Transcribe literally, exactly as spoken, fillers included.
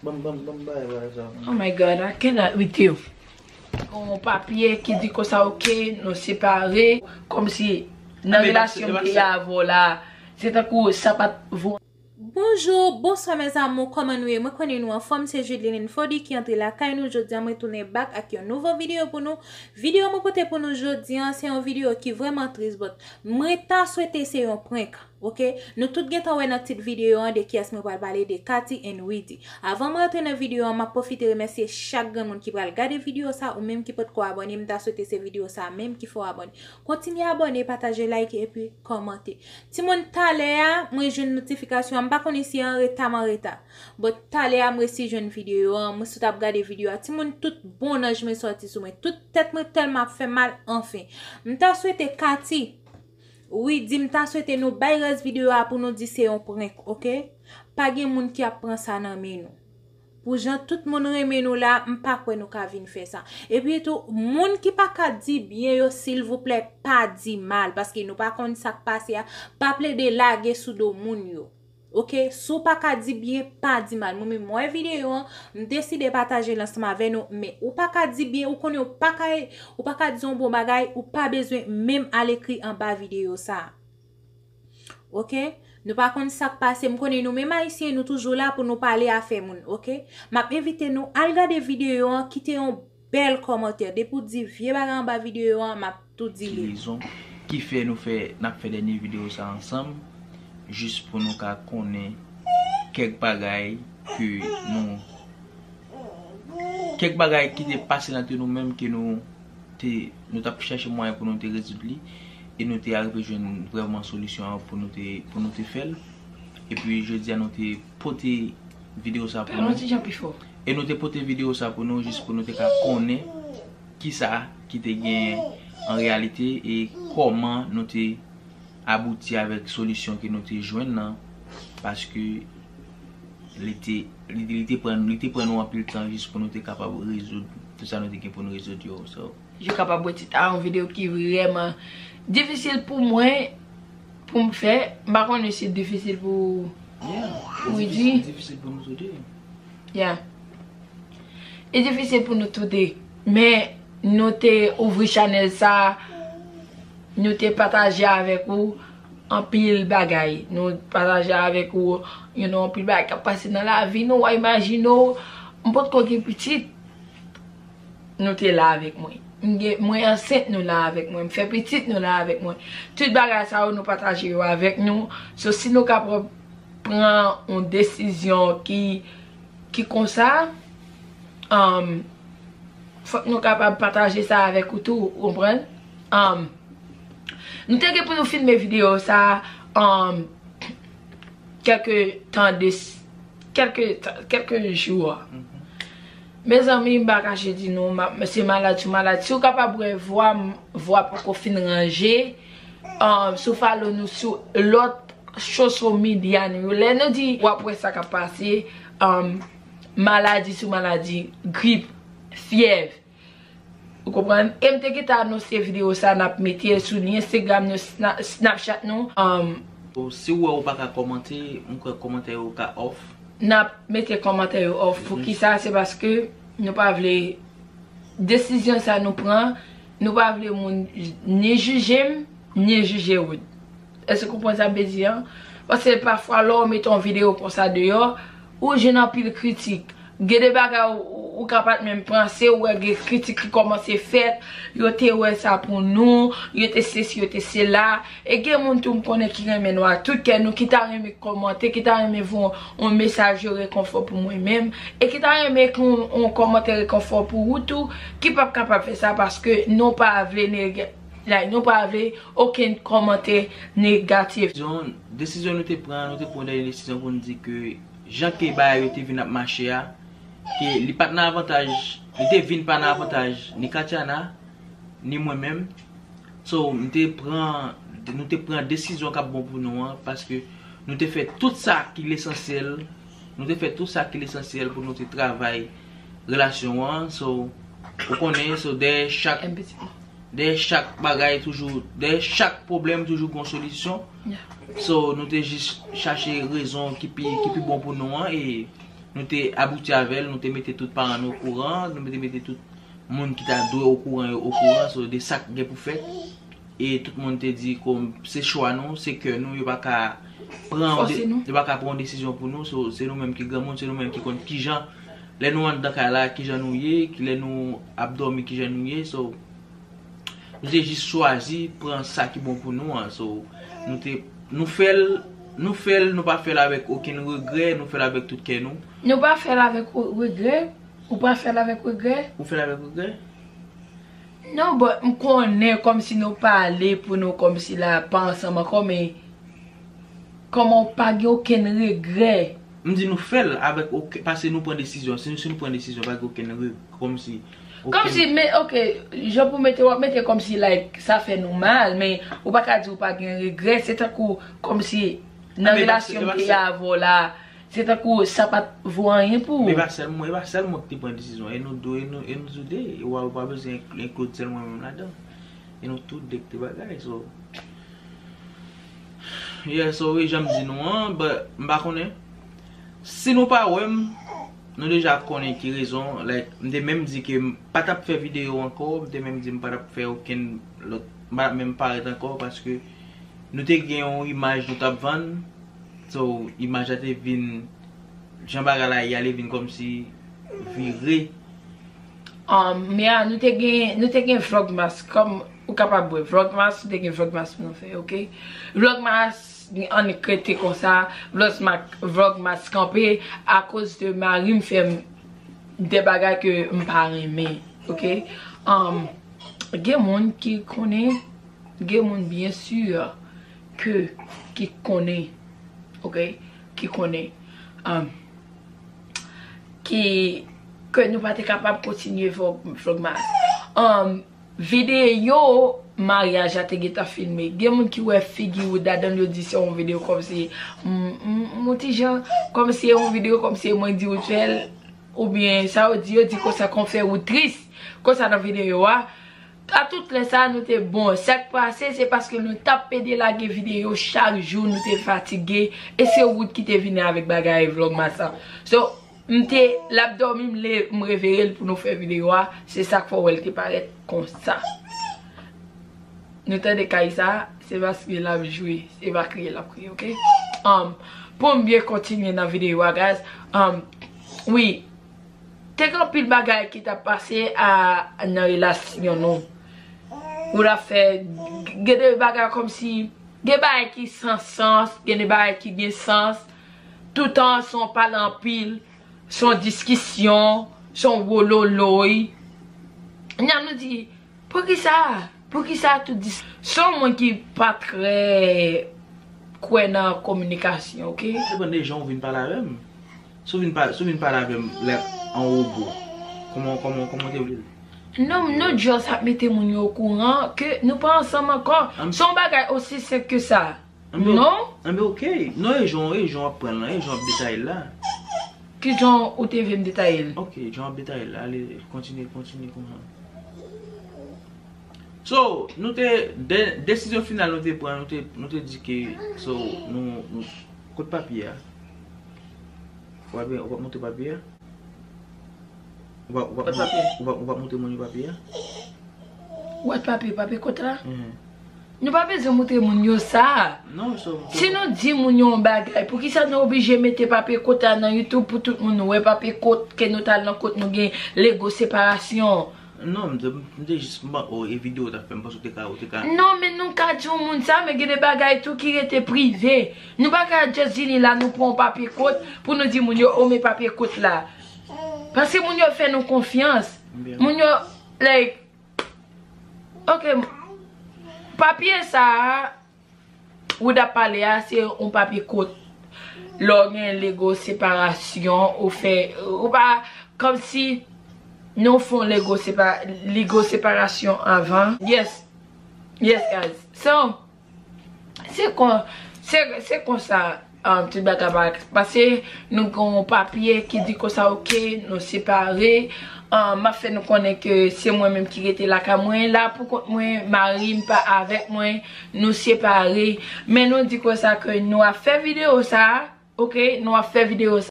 Ban m, ban m, ban m bay bagay sa. Oh my God, I cannot with you. Yon papye ki di konsa, ok, nou separe, kòmsi nan relasyon m te avè w la, se tankou sa pa t vo. Bonjou, bonswa mes amours, kòman nou ye? Mwen konnen nou anfòm, se Judeline Fody ki antre lakay nou jodi a. Mwen tounen back ak yon nouvo videyo pou nou. Videyo mwen pote pou nou jodi a, se yon videyo ki vrèman tris, but mwen ta swete se yon prank, ok? Nou tout gentan wè nan tit videyo an de kiyès mwen pral pale, de Katy and Widy. Avan mwen antre nan videyo an, m ap pwofite remèsye chak granmoun ki pral gade videyo sa, ou menm ki potko abòne, m ta swete se videyo sa menm ki fè w abòne. Kontinye abòne, pataje, like epi kòmante. Timoun, talè a mwen jwenn notifikasyon an, m pa konnen si an reta m an reta. But talè a m resi jwenn videyo an, mwen sot ap gade videyo a. Timoun, tout bon nanj mwen sòti sou mwen. Tout tèt mwen tèlman ap fè mal, anfen. M ta swete Katy, Widy, m ta swete nou bay rès videyo a pou nou di se yon prank, ok? Pa gen moun ki ap pran sa nan men nou. Pou jan tout moun renmen nou la, m pa kwè nou ka vin fè sa. Epi tou, moun ki pa ka di byen yo, silvouplè, pa di mal, paske nou pa konn sa k pase a, pa plede lage sou do moun yo. Ok, si w pa ka di byen, pa di mal. Mwen menm, mwen wè videyo an, m deside pataje l ansanm avè nou, men ou pa ka di byen, ou konnen ou pa ka, ou pa ka di yon bon bagay, ou pa bezwen menm al ekri anba videyo sa. Ok? Nou pa konn sa k pase. M konnen nou menm Ayisyen, nou toujou la pou nou pale afè moun, ok? M ap envite nou al gade videyo an, kite yon bèl kòmantè. Depi w di vye bagay anba videyo an, m ap tou di li. Ki rezon ki fè nou fè, n ap fè dènye videyo sa ansanm, jis pou nou ka konnen kèk bagay ke nou, kèk bagay ki te pase nan tèt nou menm ke nou te, nou t ap chèche mwayen pou nou te rezoud li, e nou te arive jwenn vrèman solisyon an pou nou te, pou nou te fè l. Epi jodi a nou te pote videyo sa pou nou. E nou te pote videyo sa pou nou, jis pou nou te ka konnen kisa ki te gen an reyalite e kòman nou te abouti avèk solisyon ke nou te jwenn nan, paske li te, li, li te pran, li te pran nou anpil tan jis pou nou te kapab rezoud tout sa nou te gen pou nou rezoud yo. So, yo kapab wè tit a yon videyo ki vrèman difisil pou mwen, pou m fè. M pa konnen si difisil pou Widy. Difisil pou nou tou de. Yeah. E difisil pou nou tou de. Men nou te ouvri chanèl sa, nou te pataje avèk ou anpil bagay. Nou pataje avèk ou, you know, anpil bagay k ap pase nan lavi nou. W a imajine w, m potko gen pitit, nou te la avèk mwen. M gen, mwen ansent, nou la avèk mwen. M fè pitit, nou la avèk mwen. Tout bagay sa yo, nou pataje yo avèk nou. So, si nou kapab pran yon desizyon ki, ki konsa, um, fòk nou kapab pataje sa avèk ou tou, ou konprann? Um, nou te gen pou nou filme videyo sa, um, kèlke tan de, kèlke, kèlke jou. Mezanmi, m pa kache di nou, m ap, se malad sou malad. Si w kapab wè vwa m, vwa poko fin ranje, um, si w follow nou sou lòt social media nou yo, lè nou di w ap wè sa k ap pase, um, maladi sou maladi, grip, fyèv. Ou konprann? E m te gentan anonse videyo sa, n ap mete l sou ni Instagram nou, Sna-, Snapchat nou. Um, Bon, si w wè ou pa ka kòmante, m kwè kòmantè yo ka off. N ap mete kòmantè yo off. Poukisa? Se paske nou pa vle desizyon sa nou pran, nou pa vle moun ni jije m, ni jije Wood. Èske w konprann sa m vle di an? Paske pafwa lè w mete yon videyo konsa deyò, ou jwenn anpil kritik. Gen de bagay ou, ou, ou ka pa t menm panse, ou wè gen kritik ki kòmanse fèt, yo te wè sa pou nou, yo te sesi, yo te sela. E gen moun tou m konnen ki renmen nou ak tout kè nou, ki ta renmen kòmante, ki ta renmen voye yon, yon mesaj de rekonfò pou mwen menm, e ki ta renmen yon, yon kòmantè rekonfò pou ou tou, ki p ap kapab fè sa paske nou pa vle neg-, like, nou pa vle okenn kòmantè negatif. Desizyon, desizyon nou te pran, nou te pran yon dènye desizyon pou n di ke jan ke bagay yo te vin ap mache a, ke li pa t nan avantaj, li te vin pa nan avantaj ni Katiana, ni mwen menm. So, m te pran, nou te pran desizyon k ap bon pou nou an, paske nou te fè tout sa ki lesansyèl, nou te fè tout sa ki lesansyèl pou nou te travay relasyon an. So, ou konnen, so, dèyè chak, dèyè chak bagay toujou, dèyè chak pwoblèm toujou gon solisyon. So, nou te jis chache rezon ki pi, ki pi bon pou nou an, e Nou te abouti avè l, nou te mete tout paran nou okouran, nou te mete tout moun ki ta dwe okouran yo okouran, so, de sa k gen pou fèt. E tout moun te di kòm se chwa nou, se kè nou, yo pa ka pran yon de- Fòse nou. Yo pa ka pran yon desizyon pou nou, so, se nou menm ki granmoun, se nou menm ki konn kijan, lè nou anndan kay la, kijan nou ye, ki lè nou ap dòmi, kijan nou ye, so, nou te jis chwazi pran sa ki bon pou nou an, so, nou te, nou fè l, nou fè l, nou pa fè l avèk okenn regrè, nou fè l avèk tout kè nou. Nou pa fè l avèk o- regrè? Ou pa fè l avèk regrè? Ou fè l avèk regrè? Non, but m konnen kòmsi nou pale pou nou kòmsi la pa ansanm ankò, men kòman w pa gen okenn regrè? M di nou fè l avèk okenn, paske nou pran desizyon. Si nou, si nou pran desizyon, pa gen okenn regrè, kòmsi okenn Kòmsi, men, ok, jan pou mete, w ap mete kòmsi, like, sa fè nou mal, men ou pa ka di ou pa gen regrè, se tankou, kòmsi, nan Anben, e pa relasyon se- e m pa te se- ye avè w la, se tankou sa pa t vo anyen pou Men e ou. pa sèl mwen, e pa sèl mwen ki te pran desizyon, e nou de, e nou, e nou tou de, e w a, w pa bezwen enkli, enkli sèl mwen menm ladan. E nou tou de ki te bagay, so. Yeah, so wi, jan m di nou an, but m pa konnen. Si nou pa wè m, nou deja konnen ki rezon, like, m te menm di ke m pa t ap fè videyo ankò, m te menm di m pa t ap fè okenn lòt, m pa t ap menm parèt ankò, paske nou te gen yon imaj nou t ap vann, so, imaj la te vin, jan bagay la ye a, li vin kòmsi vire. Um, men a, nou te gen, nou te gen Vlogmas, kòm ou kapab wè, Vlogmas, nou te gen Vlogmas pou nou fè, ok? Vlogmas, annik rete konsa, Vlogmas, Vlogmas kanpe, akoz de mari m fè m de bagay ke m pa renmen, ok? Um, gen moun ki konnen, gen moun byen si ke, ki konnen, ok? Ki konnen, um, ki, ke nou pa te kapab kontinye Vlog- Vlogmas. Um, videyo maryaj la te gentan filme. Gen moun ki wè figi Wood ladan l, yo di se yon videyo kòmsi, m, m, m, yon ti jan, kòmsi se yon videyo kòmsi se mwen di Wood fè l, oubyen sa yo di, yo di konsa konfè Wood tris, konsa nan videyo a. A tout lè sa, nou te bon. Sa k pase, se paske nou t ap pede lage videyo chak jou, nou te fatige, e se Wood ki te vini avèk bagay Vlogmas lan. So, m te, l ap dòmi, m le, m reveye l pou nou fè videyo a, se sa k fè w wè l te parèt konsa. Nou tande kay sa, se paske l ap jwe, se pa kriye l ap kriye, ok? Um, pou m byen kontinye nan videyo a, guys, um, wi, te gen anpil bagay ki t ap pase a, nan relasyon nou. Ou t ap fè, gen de bagay kòmsi, gen bagay ki san sans, gen de bagay ki gen sans. Toutan, se yon pale anpil, se yon diskisyon, se yon wololoy. Nyan nou di, poukisa? Poukisa tout dis-, se yon moun ki pa trè kwè nan kominikasyon, ok? Depann de jan w vin pale avè m. Si w vin pa-, si w vin pale avè m, like, an wobo, kòman, kòman, kòman w te vle l? Non, nou just ap mete moun yo okouran ke nou pa ansanm ankò. An- Se yon bagay osi senp ke sa. Anben, Non? Anben, ok. Non, e jan, e jan w ap pran l lan, e jan w ap detaye l la. Ki jan ou te vle m detaye l? Ok, jan w ap detaye l la. Ale, kontinye, kontinye konsa. So, nou te, de-, desizyon final nou te pran, nou te, nou te di ke, so, nou, nou, kot papye a? W ap, w ap montre papye a? Ou pa, ou pa, Kot papye? Ou pa, ou pa montre moun yo papye a? Wòt papye, papye kot la? Mhm. Nou pa bezwen montre moun yo sa. Non, so, Si nou di moun yo yon bagay, poukisa nou oblije mete papye kot la nan YouTube pou tout moun wè papye kot ke nou t al nan kot nou gen lego separasyon? Non, m te, m te jis, m pa, oh, e videyo w t ap fè, m panse w te ka, w te ka. Non, men nou ka di yon moun sa, men gen de bagay tou ki rete prive. Nou pa ka just vini la, nou pran yon papye kot pou nou di moun yo, oh, men papye kot la. Paske moun yo fè nou konfyans. Byen. Moun yo, like, ok, papye sa a, Wood ap pale a, se yon papye kot. Lè w gen lego separasyon, ou fè, ou pa, kòmsi nou fè yon lego sepa-, lego separasyon avan. Yes. Yes, guys. So, se kon, se, se konsa, um, tout bagay pa pase. Nou gen yon papye ki di konsa, ok, nou separe. Um, m ap fè nou konnen ke se mwen menm ki rete lakay mwen. La pou kont mwen, mari m pa avèk mwen. Nou separe. Men nou di konsa ke nou ap fè videyo sa a, ok? Nou ap fè videyo sa a.